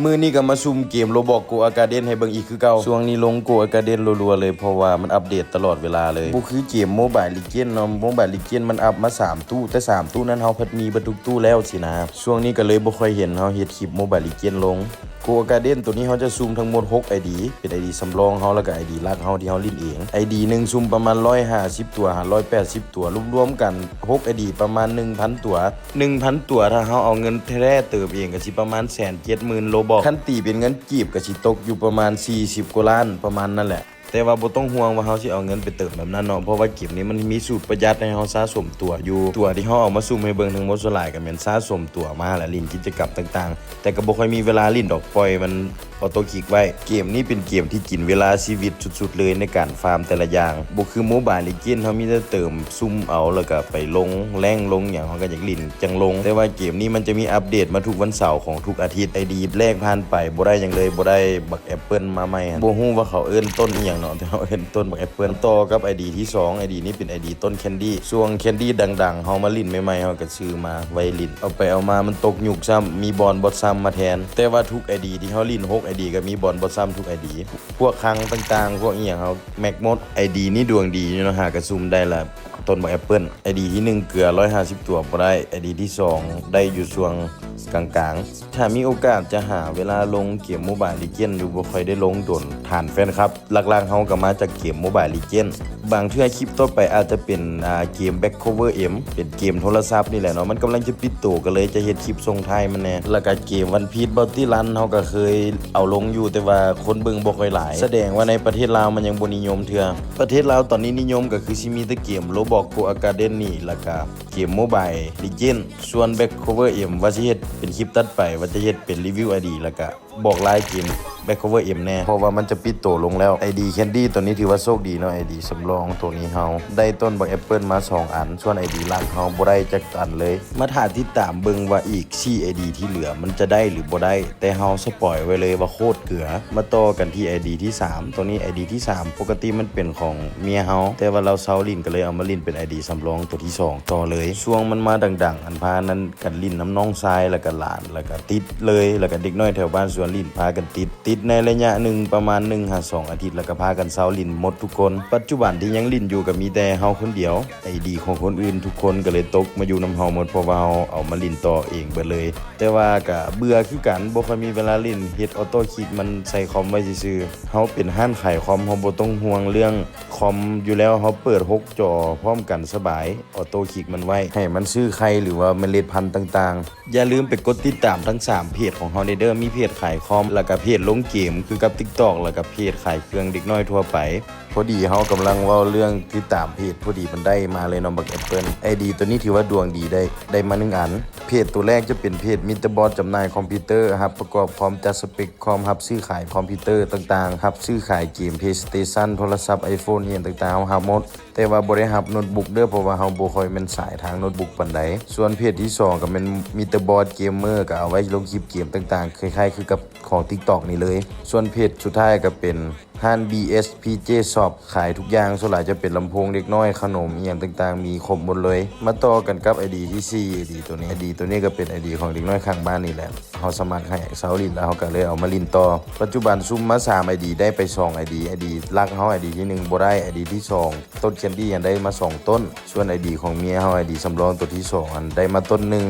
ມື້ນີ້ກໍມາຊຸ່ມເກມໂຣບອກໂກອາກາເດນໃຫ້ເບິ່ງອີກຄືເກົ່າ. ຊ່ວງນີ້ລົງໂກອາກາເດນລັວໆເລີຍ ເພາະວ່າມັນອັບເດດຕະຫຼອດເວລາເລີຍ. ບໍ່ຄືເກມໂມບາຍລີເຈນເນາະ, ໂມບາຍລີເຈນມັນອັບມາສາມຕູ້ ແຕ່ສາມຕູ້ນັ້ນເຮົາພັດມີເບິດທຸກຕູ້ແລ້ວຊີ້ນະ. ຊ່ວງນີ້ກໍເລີຍບໍ່ຄ່ອຍເຫັນເຮົາເຮັດຄລິບໂມບາຍລີເຈນລົງ. ໂກອາກາເດນໂຕນີ້ເຮົາຈະຊຸ່ມທັງໝົດຫົກໄອດີ ເປັນໄອດີສຳລອງເຮົາ ແລ້ວກໍໄອດີຫຼັກເຮົາທີ່ເຮົາຫຼິ້ນເອງ. ໄອດີໜຶ່ງຊຸ່ມປະມານຮ້ອຍຫ້າສິບຕົວຫາຮ້ອຍແປດສິບຕົວ ລວມໆກັນຫົກໄອດີປະມານໜຶ່ງພັນຕົວ. ໜຶ່ງພັນຕົວ ຖ້າເຮົາເອົາເງິນແທ້ເຕີມເອງກໍຊິປະມານແສນເຈັດໝື່ນໂຣບອກ. ຄັນຕີເປັນເງິນກີບກໍຊິຕົກຢູ່ປະມານສີ່ສິບກວ່າລ້ານ ປະມານນັ້ນແຫຼະ. ແຕ່ວ່າບໍ່ຕ້ອງຫ່ວງວ່າເຮົາຊິເອົາເງິນໄປເຕີມແບບນັ້ນເນາະ, ເພາະວ່າເກມນີ້ມັນມີສູດປະຢັດໃຫ້ເຮົາສະສົມຕົວຢູ່. ຕົວທີ່ເຮົາເອົາມາຊຸ່ມໃຫ້ເບິ່ງທັງໝົດສ່ວນຫຼາຍກໍແມ່ນສະສົມຕົວມາ ແລະ ຫຼິ້ນກິດຈະກຳຕ່າງໆ, ແຕ່ກໍບໍ່ຄ່ອຍມີເວລາຫຼິ້ນດອກ, ປ່ອຍມັນ ອອໂຕ້ຄລິກໄວ້. ເກມນີ້ເປັນເກມທີ່ກິນເວລາຊີວິດສຸດໆເລີຍໃນການຟາມແຕ່ລະຢ່າງ. ບໍ່ຄືໂມບາຍລີເຈນ ເຮົາມີແຕ່ເຕີມ ຊຸ່ມເອົາ ແລ້ວກໍໄປລົງແລງ ລົງຫຍັງ ເຮົາກໍຢາກຫຼິ້ນຈັ່ງລົງ. ແຕ່ວ່າເກມນີ້ມັນຈະມີອັບເດດມາທຸກວັນເສົາຂອງທຸກອາທິດ. ໄອດີແລກຜ່ານໄປບໍ່ໄດ້ຫຍັງເລີຍ, ບໍ່ໄດ້ບັກແອັບເປິ້ນມາໃໝ່ຫັ້ນ. ບໍ່ຮູ້ວ່າເຂົາເອີ້ນຕົ້ນອີ່ຫຍັງເນາະ, ແຕ່ເຮົາເອີ້ນຕົ້ນບັກແອັບເປິ້ນ. ຕໍ່ກັບໄອດີທີສອງ, ໄອດີນີ້ເປັນໄອດີຕົ້ນແຄນດີ້. ຊ່ວງແຄນດີ້ດັງໆ ເຮົາມາຫຼິ້ນໃໝ່ໆ ເຮົາກໍຊື້ມາໄວ້ຫຼິ້ນ. ເອົາໄປເອົາມາມັນຕົກຍຸກຊ້ຳ, ມີບອນບອດຊຳມາແທນ. ແຕ່ວ່າທຸກໄອດີທີ່ເຮົາຫຼິ້ນ ຫົກໄອດີ ກໍມີບອນບອດຊຳທຸກໄອດີ. ພວກຄັງຕ່າງໆ ພວກອີ່ຫຍັງເຮົາແມັກໝົດ. ໄອດີນີ້ດວງດີຢູ່ເນາະ, ຫາກະຊຸ່ມໄດ້ລະຕົ້ນບັກແອັບເປິ້ນ. ໄອດີທີໜຶ່ງເກືອຮ້ອຍຫ້າສິບຕົວບໍ່ໄດ້, ໄອດີທີສອງໄດ້ຢູ່ຊ່ວງກາງໆ. ຖ້າມີໂອກາດຈະຫາເວລາລົງເກມໂມບາຍລີເຈນຢູ່, ບໍ່ຄ່ອຍໄດ້ລົງດົນ. ຖານແຟນຄລັບຫຼັກໆເຮົາກໍມາຈາກເກມໂມບາຍລີເຈນ. ບາງເທື່ອຄລິບຕໍ່ໄປອາດຈະເປັນ ອ່າ ເກມ Back Cover M ເປັນເກມໂທລະສັບນີ້ແຫຼະເນາະ, ມັນກຳລັງຈະປິດໂຕ ກໍເລີຍຈະເຮັດຄລິບສົ່ງທ້າຍມັນແດ່. ແລ້ວກໍເກມ One Piece Bounty Run ເຮົາກໍເຄີຍເອົາລົງຢູ່, ແຕ່ວ່າຄົນເບິ່ງບໍ່ຄ່ອຍຫຼາຍ, ສະແດງວ່າໃນປະເທດລາວມັນຍັງບໍ່ນິຍົມເທື່ອ. ປະເທດລາວຕອນນີ້ນິຍົມກໍຄືຊິມີແຕ່ເກມ Roblox Go Garden ນີ້ ແລ້ວກໍເກມ Mobile Legend. ສ່ວນ Back Cover M ວ່າຊິເຮັດເປັນຄລິບຕັດໄປ ວ່າຈະເຮັດເປັນຣີວິວ ໄອດີ ແລ້ວກໍ ບອກລາຍເກມ Back Cover M ແດ່ ເພາະວ່າມັນຈະປິດໂຕລົງແລ້ວ. ໄອດີ Candy ໂຕນີ້ຖືວ່າໂຊກດີເນາະ, ໄອດີສຳລອງໂຕນີ້ເຮົາໄດ້ຕົ້ນບັກແອັບເປິ້ນມາສອງອັນ, ສ່ວນໄອດີຫຼັກເຮົາບໍ່ໄດ້ຈັກອັນເລີຍ. ມາຖ້າຕິດຕາມເບິ່ງວ່າອີກສີ່ໄອດີທີ່ເຫຼືອມັນຈະໄດ້ຫຼືບໍ່ໄດ້, ແຕ່ເຮົາສະປອຍໄວ້ເລີຍວ່າໂຄດເກືອ. ມາຕໍ່ກັນທີ່ໄອດີທີສາມ, ໂຕນີ້ໄອດີທີສາມ ປົກກະຕິມັນເປັນຂອງເມຍເຮົາ, ແຕ່ວ່າລາວເຊົາຫຼິ້ນ ກໍເລີຍເອົາມາຫຼິ້ນເປັນໄອດີສຳລອງໂຕທີສອງຕໍ່ເລີຍ. ຊ່ວງມັນມາດັງໆ ອັນພານັ້ນ ກັນຫຼິ້ນນຳນ້ອງຊາຍ ແລ້ວກະຫຼານ ແລ້ວກະຕິດເລີຍ, ແລ້ວກະເດັກນ້ອຍແຖວບ້ານສວນຫຼິ້ນ ພາກັນຕິດ, ຕິດໃນໄລຍະໜຶ່ງປະມານໜຶ່ງຫາສອງອາທິດ ແລ້ວກະພາກັນເຊົາຫຼິ້ນໝົດທຸກຄົນ. ປັດຈຸບັນທີ່ຍັງຫຼິ້ນຢູ່ກະມີແຕ່ເຮົາຄົນດຽວ, ໄອດີຂອງຄົນອື່ນທຸກຄົນກະເລີຍຕົກມາຢູ່ນຳເຮົາໝົດ ເພາະວ່າເຮົາເອົາມາຫຼິ້ນຕໍ່ເອງເບິດເລີຍ. ແຕ່ວ່າກະເບື່ອຄືກັນ, ບໍ່ຄ່ອຍມີເວລາຫຼິ້ນ, ເຮັດອອໂຕ້ຄລິກມັນໃສ່ຄອມໄວ້ຊື່ໆ. ເຮົາເປັນຮ້ານຂາຍຄອມ, ເຮົາບໍ່ຕ້ອງຫ່ວງເລື່ອງຄອມຢູ່ແລ້ວ, ເຮົາເປີດຫົກຈໍພ້ອມກັນສະບາຍ. ອອໂຕ້ຄລິກມັນໄວ້ ໃຫ້ມັນຊື້ໄຂ່ ຫຼືວ່າເມລັດພັນຕ່າງໆ. ຢ່າລືມໄປກົດຕິດຕາມທັງສາມເພຈຂອງເຮົາແດ່ເດີ, ມີເພຈຂາຍຄອມ ແລ້ວກະເພຈລົງເກມຄືກັບ TikTok ແລ້ວກະເພຈຂາຍເຄື່ອງເດັກນ້ອຍທົ່ວໄປ. ພໍດີເຮົາກຳລັງເວົ້າເລື່ອງຕິດຕາມເພຈ ພໍດີມັນໄດ້ມາເລີຍເນາະ ບັກແອັບເປິ້ນ. ໄອດີໂຕນີ້ຖືວ່າດວງດີໄດ້, ໄດ້ມາໜຶ່ງອັນ. ເພຈໂຕແລກຈະເປັນເພຈ Mister Boss ຈຳໜ່າຍຄອມພິວເຕີ, ຮັບປະກອບຄອມ, ຈັດສະເປັກຄອມ, ຮັບຊື້ຂາຍຄອມພິວເຕີຕ່າງໆ, ຮັບຊື້ຂາຍເກມ PlayStation ໂທລະສັບ iPhone ອີ່ຫຍັງຕ່າງໆ ເຮົາຮັບໝົດ. ແຕ່ວ່າບໍ່ໄດ້ຮັບໂນ້ດບຸກເດີ ເພາະວ່າເຮົາບໍ່ຄ່ອຍແມ່ນສາຍທາງໂນ້ດບຸກປານໃດ. ສ່ວນເພຈທີສອງກໍແມ່ນ Mister Boss Gamer ກໍເອົາໄວ້ລົງຄລິບເກມຕ່າງໆ ຄ້າຍໆຄືກັບຂອງ TikTok ນີ້ເລີຍ. ສ່ວນເພຈສຸດທ້າຍກໍເປັນຮ້ານ BSPJ Shop ຂາຍທຸກຢ່າງ, ສ່ວນຫຼາຍຈະເປັນລຳໂພງເດັກນ້ອຍ, ຂະໜົມອີ່ຫຍັງຕ່າງໆ ມີຄົບໝົດເລີຍ. ມາຕໍ່ກັນກັບ ໄອດີ ທີສີ່ ໄອດີໂຕນີ້, ໄອດີໂຕນີ້ກໍເປັນ ໄອດີ ຂອງເດັກນ້ອຍຂ້າງບ້ານນີ້ແຫຼະ. ເຮົາສະໝັກໃຫ້ເຊົາຫຼິ້ນ ແລ້ວເຮົາກໍເລີຍເອົາມາຫຼິ້ນຕໍ່. ປັດຈຸບັນຊຸ່ມມາສາມໄອດີ ໄດ້ໄປສອງໄອດີ, ໄອດີຫຼັກເຮົາ ໄອດີທີໜຶ່ງບໍ່ໄດ້, ໄອດີທີສອງ ຕົ້ນ Candy ຫັ້ນໄດ້ມາສອງຕົ້ນ, ສ່ວນໄອດີຂອງເມຍເຮົາ ໄອດີສຳລອງໂຕທີສອງຫັ້ນໄດ້ມາຕົ້ນໜຶ່ງ.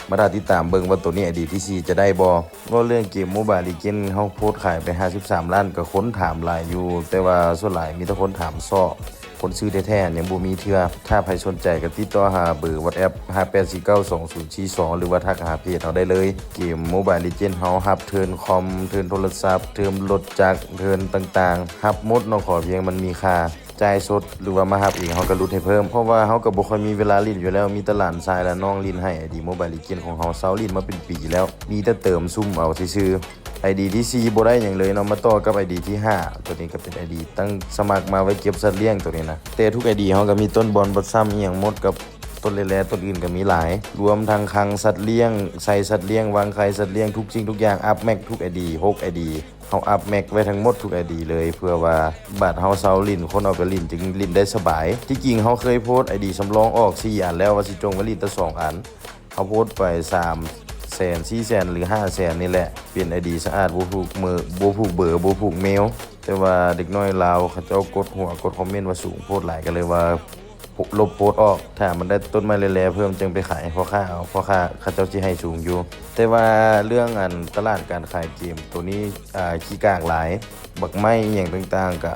ມາຖ້າຕິດຕາມເບິ່ງວ່າໂຕນີ້ ໄອດີທີສີ່ຈະໄດ້ບໍ່. ເວົ້າເລື່ອງເກມ Mobile Legend ເຮົາໂພສຂາຍໄປຫ້າສິບສາມລ້ານ ກໍຄົນຖາມຫຼາຍຢູ່, ແຕ່ວ່າສ່ວນຫຼາຍມີແຕ່ຄົນຖາມຊອກ. ຄົນຊື້ແທ້ໆຍັງບໍ່ມີເທື່ອ. ຖ້າໃຜສົນໃຈກໍຕິດຕໍ່ຫາເບີ WhatsApp ຫ້າແປດສີ່ເກົ້າສອງສູນສີ່ສອງ ຫຼືວ່າທັກຫາເພຈເຮົາໄດ້ເລີຍ. ເກມ Mobile Legend ເຮົາຮັບເທີນຄອມ, ເທີນໂທລະສັບ, ເທີນລົດຈັກ, ເທີນຕ່າງໆ ຮັບໝົດເນາະ, ຂໍພຽງມັນມີຄ່າ. ຈ່າຍສົດ ຫຼືວ່າມາຮັບເອງ ເຮົາກໍຫຼຸດໃຫ້ເພີ່ມ, ເພາະວ່າເຮົາກໍບໍ່ຄ່ອຍມີເວລາຫຼິ້ນຢູ່ແລ້ວ, ມີແຕ່ຫຼານຊາຍ ແລະ ນ້ອງຫຼິ້ນໃຫ້. ໄອດີ Mobile Legend ຂອງເຮົາ ເຊົາຫຼິ້ນມາເປັນປີແລ້ວ, ມີແຕ່ເຕີມ ຊຸ່ມເອົາຊື່ໆ. ໄອດີທີສີ່ບໍ່ໄດ້ຫຍັງເລີຍເນາະ. ມາຕໍ່ກັບໄອດີທີຫ້າ, ໂຕນີ້ກໍເປັນໄອດີຕັ້ງສະໝັກມາໄວ້ເກັບສັດລ້ຽງໂຕນີ້ນະ. ແຕ່ທຸກໄອດີເຮົາກໍມີຕົ້ນບອນບອດຊຳອີ່ຫຍັງໝົດ, ກັບຕົ້ນແລໆ ຕົ້ນອື່ນກໍມີຫຼາຍ, ລວມທັງຄັງສັດລ້ຽງ, ໃສ່ສັດລ້ຽງ, ວາງໄຂ່ສັດລ້ຽງ, ທຸກສິ່ງທຸກຢ່າງ, ອັບແມັກທຸກໄອດີ, ຫົກໄອດີ. ເຮົາອັບແມັກໄວ້ທັງໝົດທຸກໄອດີເລີຍ, ເພື່ອວ່າບາດເຮົາເຊົາຫຼິ້ນ, ຄົນເອົາໄປຫຼິ້ນ, ຈຶ່ງຫຼິ້ນໄດ້ສະບາຍ. ທີ່ຈິງເຮົາເຄີຍໂພສໄອດີສຳລອງອອກສີ່ອັນແລ້ວ, ວ່າຊິຈົ່ງໄວ້ຫຼິ້ນແຕ່ສອງອັນ. ເຮົາໂພສໄປສາມ ແສນ ສີ່ແສນ ຫຼື ຫ້າແສນນີ້ແຫຼະ ເປັນໄອດີສະອາດ ບໍ່ຜູກເມີ ບໍ່ຜູກເບີ ບໍ່ຜູກເມວ. ແຕ່ວ່າເດັກນ້ອຍລາວເຂົາເຈົ້າກົດຫົວ ກົດຄອມເມັນວ່າສູງໂພດຫຼາຍ ກໍເລີຍວ່າລົບໂພດອອກ. ຖ້າມັນໄດ້ຕົ້ນໄມ້ແຫຼ່ໆເພີ່ມ ຈຶ່ງໄປຂາຍໃຫ້ພໍ່ຄ້າເອົາ ພໍ່ຄ້າເຂົາເຈົ້າຊິໃຫ້ສູງຢູ່. ແຕ່ວ່າເລື່ອງອັນຕະຫຼາດການຂາຍເກມໂຕນີ້ ອາ ຂີ້ກາກຫຼາຍ ບັກໄມ້ອີ່ຫຍັງຕ່າງໆ ກະ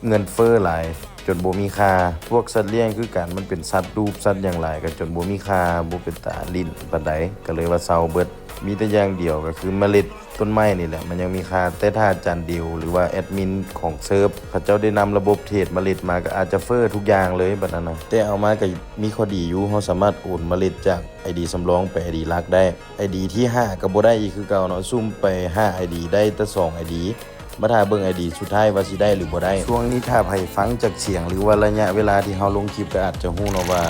ເງິນເຟີ້ຫຼາຍ ຈົນບໍ່ມີຄ່າ. ພວກສັດລ້ຽງຄືກັນ ມັນເປັນສັດລູກສັດຫຍັງຫຼາຍ ກະຈົນບໍ່ມີຄ່າ ບໍ່ເປັນຕາຫຼິ້ນປານໃດ ກະເລີຍວ່າເຊົາເບິດ. ມີແຕ່ຢ່າງດຽວ ກະຄືເມລັດຕົ້ນໄມ້ນີ້ແຫຼະ ມັນຍັງມີຄ່າ. ແຕ່ຖ້າອາຈານດິວ ຫຼືວ່າແອດມິນຂອງເສີບ ເຂົາເຈົ້າໄດ້ນຳລະບົບເທຣດເມລັດມາ ກະອາດຈະເຟີ້ທຸກຢ່າງເລີຍບັດນັ້ນນະ. ແຕ່ເອົາມາກະມີຂໍ້ດີຢູ່ ເຮົາສາມາດໂອນເມລັດຈາກໄອດີສຳລອງໄປໄອດີຫຼັກໄດ້. ໄອດີທີຫ້າກະບໍ່ໄດ້ອີກຄືເກົ່າເນາະ ສຸ່ມໄປຫ້າໄອດີ ໄດ້ແຕ່ສອງໄອດີ. ມາຖ້າເບິ່ງໄອດີສຸດທ້າຍວ່າຊິໄດ້ຫຼືບໍ່ໄດ້. ຊ່ວງນີ້ຖ້າໃຜຟັງຈາກສຽງ ຫຼືວ່າໄລຍະເວລາທີ່ເຮົາລົງຄລິບ ກະອາດຈະຮູ້ເນາະວ່າ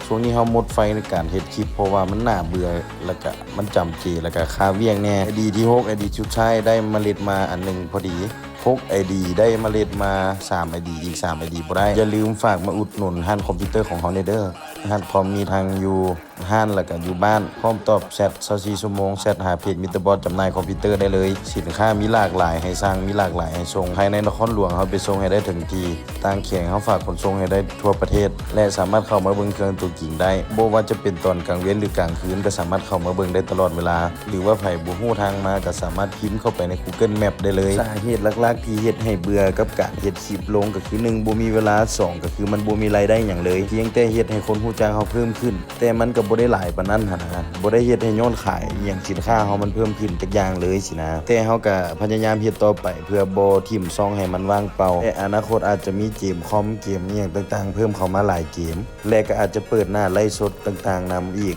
ຊ່ວງນີ້ເຮົາໝົດໄຟໃນການເຮັດຄລິບ ເພາະວ່າມັນໜ້າເບື່ອ ແລ້ວກະມັນຈຳເຈ ແລ້ວກະຄາວຽກແດ່. ໄອດີທີຫົກ ໄອດີສຸດທ້າຍ ໄດ້ເມລັດມາອັນໜຶ່ງພໍດີ. ຫົກໄອດີ ໄດ້ເມລັດມາສາມໄອດີ ອີກສາມໄອດີບໍ່ໄດ້. ຢ່າລືມຝາກມາອຸດໜູນຮ້ານຄອມພິວເຕີຂອງເຮົາແດ່ເດີ. ຮ້ານຄອມມີທັງຢູ່ ຮ້ານ ແລ້ວກະຢູ່ບ້ານ ພ້ອມຕອບແຊັດຊາວສີ່ຊົ່ວໂມງ ແຊັດຫາເພຈມິດເຕີບອດຈຳໜ່າຍຄອມພິວເຕີໄດ້ເລີຍ. ສິນຄ້າມີຫຼາກຫຼາຍໃຫ້ສັ່ງ ມີຫຼາກຫຼາຍໃຫ້ສົ່ງ. ພາຍໃນນະຄອນຫຼວງເຮົາໄປສົ່ງໃຫ້ໄດ້ເຖິງທີ່, ຕ່າງແຂວງເຮົາຝາກຂົນສົ່ງໃຫ້ໄດ້ທົ່ວປະເທດ ແລະ ສາມາດເຂົ້າມາເບິ່ງເຄື່ອງຕົວຈິງໄດ້. ບໍ່ວ່າຈະເປັນຕອນກາງເວັນ ຫຼື ກາງຄືນ ກະສາມາດເຂົ້າມາເບິ່ງໄດ້ຕະຫຼອດເວລາ ຫຼືວ່າໃຜບໍ່ຮູ້ທາງມາ ກະສາມາດພິມເຂົ້າໄປໃນກູເກີນແມັບໄດ້ເລີຍ. ສາເຫດຫຼັກໆທີ່ເຮັດໃຫ້ເບື່ອກັບການເຮັດຄລິບລົງ ກະຄື ໜຶ່ງ ບໍ່ມີເວລາ, ສອງ ກະຄືມັນບໍ່ມີລາຍໄດ້ຫຍັງເລີຍ ພຽງແຕ່ເຮັດໃຫ້ຄົນຮູ້ຈັກເຮົາເພີ່ມຂຶ້ນ. ແຕ່ມັນກະບໍ່ໄດ້ຫຼາຍປານນັ້ນຫັ້ນນະ ບໍ່ໄດ້ເຮັດໃຫ້ຍອດຂາຍອີ່ຫຍັງ ສິນຄ້າເຮົາມັນເພີ່ມຂຶ້ນຈັກຢ່າງເລີຍຊີ້ນະ. ແຕ່ເຮົາກະພະຍາຍາມເຮັດຕໍ່ໄປ ເພື່ອບໍ່ຖິ້ມຊ່ອງໃຫ້ມັນວ່າງເປົ່າ ແລະ ອະນາຄົດອາດຈະມີເກມຄອມ ເກມອີ່ຫຍັງຕ່າງໆເພີ່ມເຂົ້າມາຫຼາຍເກມ ແລະ ກະອາດຈະເປີດໜ້າໄລຟ໌ສົດຕ່າງໆນຳອີກ.